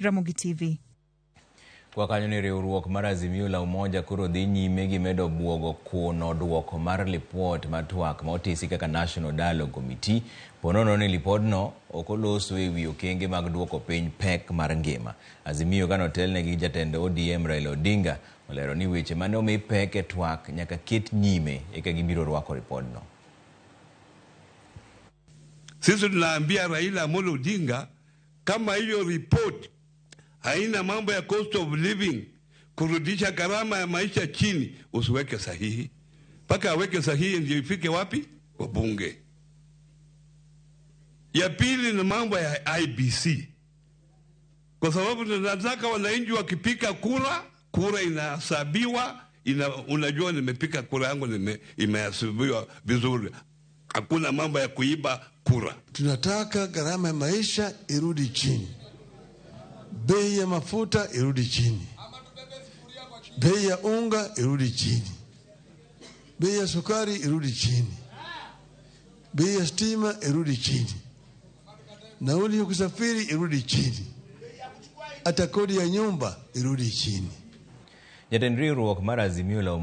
Ramogi TV. Kwa kanyo ni riwruok mar Azimio la Umoja koro dhi nyime gi medo buogo kuno duoko mar lipot mar twak ma otisi kaka National Dialogue Committee ponono ni lipodno ok oloso e wi okenge mag duoko piny pek mar ngima. Azimio kanotelne gi jatend ODM Raila Odinga olero ni weche mane omi pek e twak nyaka ket nyime eka gibiro rwako ripodno. Sisi tunaambia Raila Amolo Odinga kama hiyo report haina mambo ya cost of living, kurudisha gharama ya maisha chini, usiweke sahihi mpaka aweke sahihi ndio ifike wapi? Kwa bunge. Ya pili ni mambo ya IBC, kwa sababu tunataka wananchi wakipiga kura, kura inahesabiwa unajua nimepiga kura yangu imehesabiwa vizuri, hakuna mambo ya kuiba kura. Tunataka gharama ya maisha irudi chini, bei ya mafuta irudi chini, bei ya unga irudi chini, bei ya sukari irudi chini, bei ya stima irudi chini, nauli ya kusafiri irudi chini, hata kodi ya nyumba irudi chini. Jatend riwruok mar Azimio la